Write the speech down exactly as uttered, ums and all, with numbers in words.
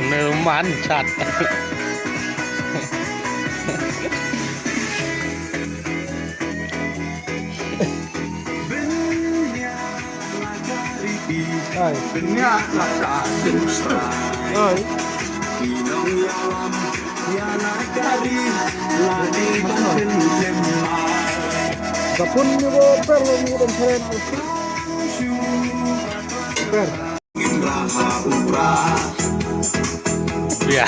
Numan chat. Ai. Ai. Kapun ni bo per ni dan seren. Per. Ya.